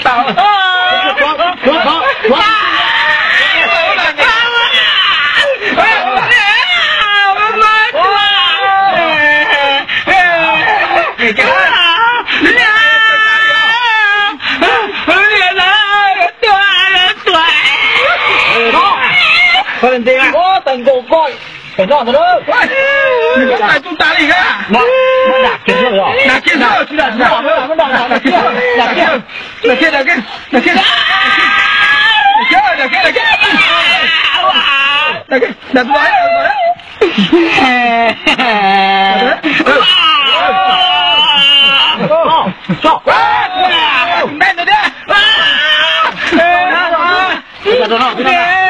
Tau. Tuav, tuav, tuav. Ua, tawm nkaus ko pem no ntag. Nws koj tais tu tas li ka. Dam kiag xwb, dam kiag xwb, tsis dam, tsis dam, dam kiag, dam kiag, dam kiag, dam kiag, dam kiag, dam kiag, dam kiag, dam kiag, dam kiag, dam kiag, dam kiag.